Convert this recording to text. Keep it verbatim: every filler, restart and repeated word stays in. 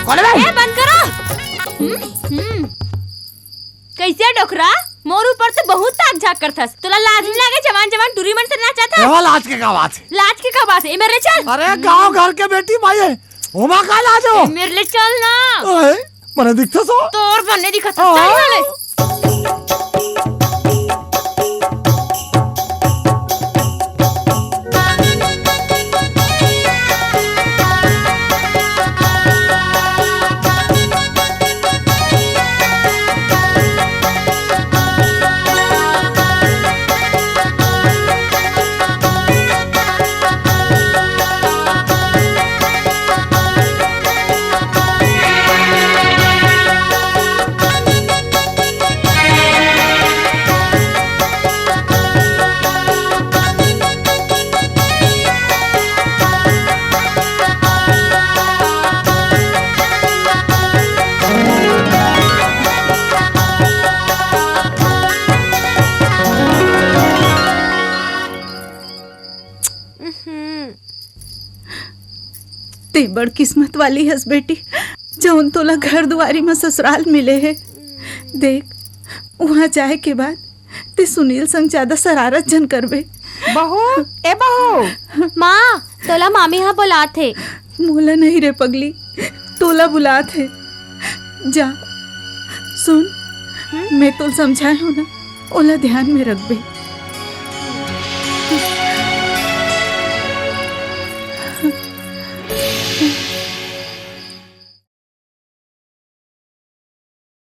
कौन है भाई? ए, बंद करो। हम्म, हम्म। कैसे डोकरा? मोर ऊपर तो बहुत ताक झाक करथस। तोला लाज नहीं लागे? जवान जवान टूरी मन से नाचत हस। एमा लाज के का बात हे? लाज के का बात हे? ए मेरे ले चल। अरे, गांव घर के बेटी माई हे, ओमा का लाज हो? ए मेरे ले चल ना। ओए, मने दिखथस हो? तोर बने दिखत हस। हाँ। चल ना ले। ते बड़ किस्मत वाली हस बेटी, जौन तोला घर दुआरी म ससुराल मिले हे। देख, उहाँ जाए के बाद ते सुनील संग ज्यादा शरारत झन करबे। बहू, ए बहू। माँ, तोला मामी हा बुलात हे। मोला नहीं रे पगली, तोला बुलात हे। जा, सुन, हम्म? मैं तोला समझाए हो ना, ओला ध्यान में रखबे।